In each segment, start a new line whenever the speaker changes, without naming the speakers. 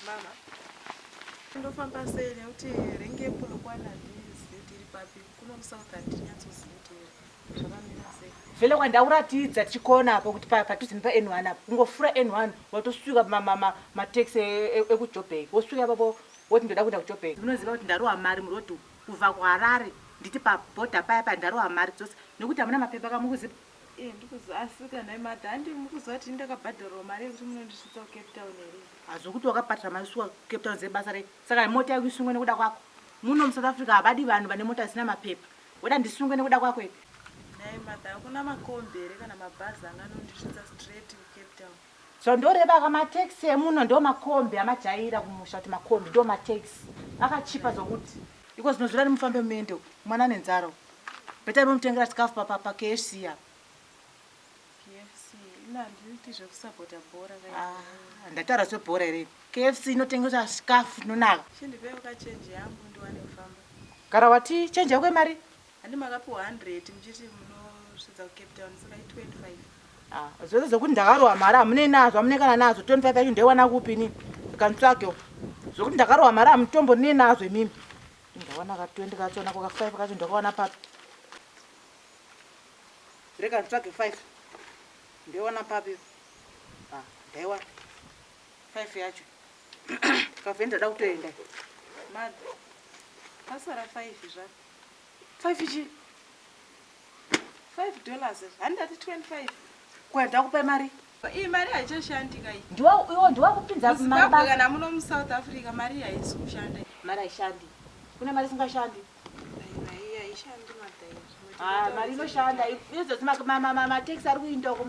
Mama, ndofamba sei nekuti renge Polokwane handizivi kuti iri papi. Kuno kuSouth handinyatsozivi kuti zvakamira sei.
Vele kwandakuratidza tichikona apo kuti padhuze nepa N1 apo kungofura N1 watosvika mataxi ekuJoburg wosvika ipapo woti ndoda kuenda kuJoburg. Unoziva kuti ndarohwa mari muroad kubva kuHarare nditi pabhodha paya paya ndarohwa mari dzose nekuti hamuna mapepa kamukuziva.
Iye ndikuziva asi kana mother handi mukuziva kuti ndakabhadharwa mari yekuti munondisvitsa kuCape Town here?
Hazvokuti wakabhadhara mari shuwa Cape Town dzebasa rei saka mota yako isungwe nekuda kwako. Muno muSouth Africa havadi vanhu vane mota dzisina mapepa. Woda ndisungwe nekuda kwako here?
Nhai mother hakuna makombi here kana mabhazi anganondisvitsa straight kuCape Town?
Zvandoreva ka mataxi emuno ndo makombi amajaira kumusha kuti makombi ndo mataxi akachipa zvokuti. Iko zvino zvirani mufambe muende uko mwana ane nzara uko. Better mumutengera chikafu pa pa pa KFC apa.
KFC ini handiiti zvekusapota bhora ka.
Ah, ndataura zvebhora here? KFC inotengesa chikafu chinonaka.
Chindipeiwo ka change yangu ndiwane kufamba.
Gara wati change yako yemari?
Handi makapiwa 100 muchiti munosvitsa kuCape Town saka i 25.
Ah, zvese zvekuti ndakarohwa mari hamunei nazvo hamunei kana nazvo 25 yacho ndoiwana kupi inini ndikanditsvake zvekuti ndakarohwa mari hamutombonei nazvo imimi ndawana ka 20 kacho nako ka 5 kacho ndakawana papi rega nditsvage 5 ndoiwana papi ah, ndaiwana 5 yacho kavhe ndada kutoenda
Mother, pasara 5 zvako.
5 chii
$5 handati 25.
Kuya ndakupa mari.
Iyi mari haichashandi kai.
Ndiwa iwo ndiwa kupinza mari
Muzimbabwe
basa.
kana muno muSouth Africa mari haisi kushanda.
Mari haishandi. Kune mari isingashandi.
Aiwa iyi haishandi madhairi.
Ah, mari inoshanda. Izvo mataxi ari kuinda uko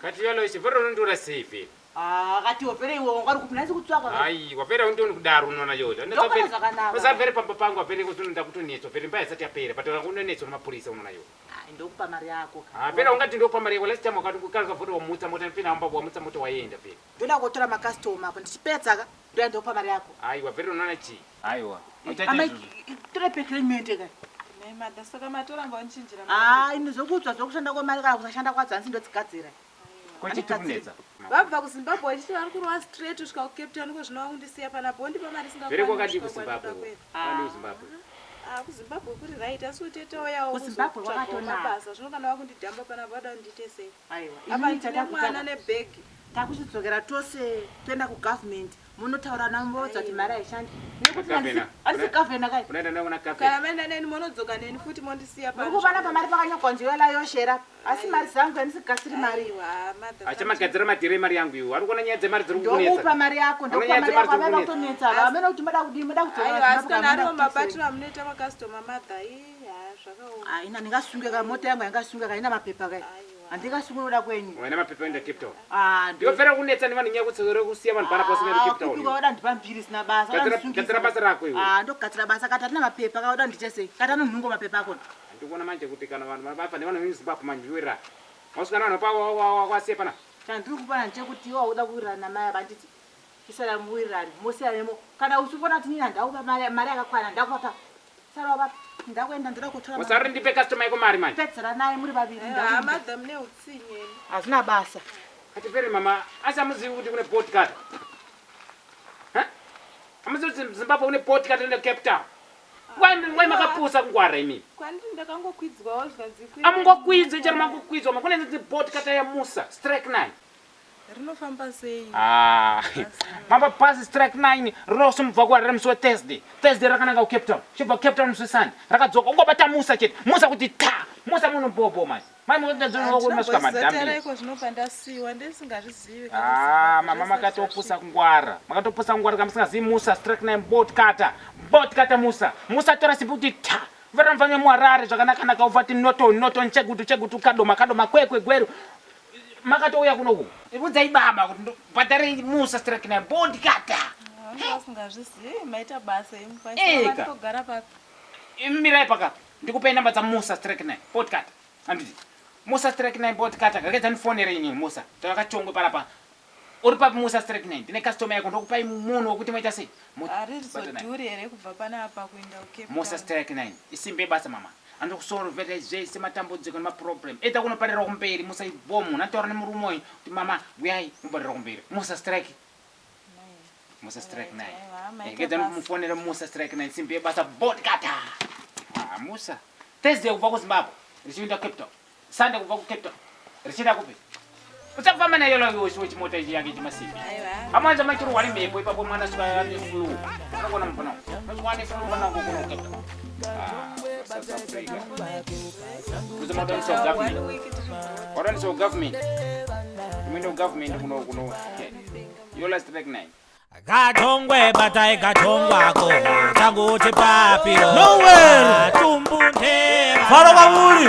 Kati yalo ichi vero unondiona sei vele?
Ah, kati wavere iwe wanga uri kupi nhasi kutsvaka.
Aiwa vere undioni kudaro unoona yoda.
Ndokona zvakanaka.
Usavere pamba pangu avere kuti unoda kutonetswa vere imba isati yapera but unonetswa nemapurisa unoona yoda.
Ah, ndokupa mari yako.
Ah, vere ungati ndokupa mari yako last time wakati kukanga vhota wamutsa mota pina amba wamutsa mota waenda vere.
Ndoda kotora macustomer apo ndichipedza ka ndoya ndokupa mari yako.
Aiwa vere unoona chii? Aiwa. Uchaita
Amai
izvozvo.
tore pekremente ka.
Nhai mother saka matoramba unichinjira mari.
Ah, ini zvokutsva zvokushanda kwemari kana kusashanda kwadzo hanzi ndodzigadzira.
Kwachiti kunetsa.
Vabva kuZimbabwe vachiti vari kurova straight kusvika kuCape Town ko zvino vakundisiya panapa wondipa mari
Vere
isingakwani
kwakadii
kusvika kwandinoda
kuZimbabwe?
kuenda.
Kwakadii kuZimbabwe?
Ah, kuZimbabwe kuri right asi kuti touyawo
KuZimbabwe
kuzotsvagawo
kwakatonaka.
mabasa zvino kana vakundidhamba panapa vada kundiite sei?
Aiwa,
Apa
inini
ndine mwana
chatakuita
nebhegi.
takuchidzokera tose toenda kugovernment munotaura navo moudza kuti mari haishandi nekuti
Gavhena.
handisi gavhena kai.
Unoenda nayo kuna gavhena.
Kana maenda neni monodzoka neni futi mondisiya
Muri
pano.
kuvana pamari pakanyorwa nzviola yoshera asi mari dzangu handisigadziri mari.
Aiwa, mother.
Achamagadzira madhiri emari yangu iwo. Ari kuona nyaya dzemari dziri kukunetsa.
Ndokupa mari yako, ndokupa
Unoona
mari
nyaya
yako,
dzemari
amai
dziri
vakutonetsa ava amene kuti moda kudii moda kudzokera
Aiwa, asi
Zimbabwe
kana
kana
ariwo
moda kudzokera.
mabatiro amunoita makastoma mother, ii haa zvakaoma.
Ah, ina ndingasunge ka mota yangu yangasunga ka ina mapepa kai.
Aiwa.
Handingasunge kuda kwenyu.
Wena mapepa enda Cape Town.
Ah,
Ndiwe vere kunetsa nevanhu nyaya yekuti kusiya vanhu panapa usina
Ah,
Cape Town.
kupi kwauda ndipa mbiri isina basa.
Gadzira-
Wadandisungisa.
gadzira basa rako iwe.
Ah, ndogadzira basa kati hatina mapepa ka uda ndiite sei? Kati anonhungo mapepa akona.
Ndikuona manje kuti kana vanhu vafa nevanhu vemuZimbabwe manje viwirira. Wasvika vanhu pa wasiya pana.
Chandiri kupana ndechekuti iwe wauda kuwirirana namai ava handiti chisara muwirirane mosiyana kana uchifona kuti nini handakupa mari mari yakakwana ndakupa pa sara wapa ndakuenda ndoda kutora
Usari ndipe customer yako mari manje.
pedzera naye muri vaviri
Aiwa,
ndakuenda.
mother mune utsinye.
Hazvina basa.
Kati vere mama asi amuzivi kuti kune boat kata. Ha? Amuzivi kuti Zimbabwe kune boat kata ine Cape Town. Why makapusa kungwara imimi?
Kwandiri ndakangokwidzwawo zvikanzi
Amungokwidzwe chero makukwidzwa makune nzi boat kata ya Musa strike 9.
Rinofamba sei?
Ah, mamba pasi strike 9 rinosumubva kuharare musi weThursday. Thursday rakananga kuCape Town. Chibva Cape Town musi weSunday. Rakadzoka ungobata Musa chete. Musa kuti ta. Musa muno bobo manje. Mai munotasvika madhambi.
Taraiko zvinobva ndasiyiwa ndisingazvizivi.
Ah, mama makatopusa kungwara. Makatopusa kungwara kama musingazivi Musa strike 9 boat kata. Boat kata Musa. Musa tora simbi kuti ta. Varamfanya muHarare zvakanaka-naka uvati Norton Norton Chegutu Chegutu Kadoma Kadoma Kwekwe Gweru. Makatouya kunoku. Udzai baba kuti bhadharei Musa strike 9 boat kata.
Vasingazvizivi maita basa
Eka.
imutogara papi.
Mirai paka. Ndikupei namba dzaMusa strike 9 boat kata. Handiti. Musa strike 9 boat kata. Rekedza ndifonere inini Musa. Takachongwe panapa. Uri papi Musa strike 9? Ndine customer yako ndokupai munhu wokuti moita sei?
Bata naye. Harizodhuri here kubva panapa kuenda kuCape
Musa
Town?
strike 9 isimbe basa mama andikusorovera zvese matambudziko nemaproblem eda kunoparira kumberi Musa ibomu nataura nemurume uyu kuti mama uyai muparira kumberi Musa strike. Musa strike 9.
Aiwa, maita
Rekedza
basa.
ndikumufonera Musa strike 9 simbi yebasa botkata. Ah, Musa. Thursday kubva kuZimbabwe richienda Cape Town. Sunday kubva kuCape Town richienda kupi? Usafamba nayo lo chimota ichi yake chimasimbi.
Aiwa.
Amwanza maitirwa nemhepo ipapo mwana svika ane flu. Unogona mufana. Unosvika ane flu mwana wangu kuno Cape Town. Ah, South Africa. Kuzi madonisa
One
government.
week tiri kuroad.
Wadonisa government. Kumene government kuno kuno. Okay. Yola strike 9.
Katongwe batai katongwako tangu chipapiro
Nowhere.
Tumbunde
Faro kwamuri.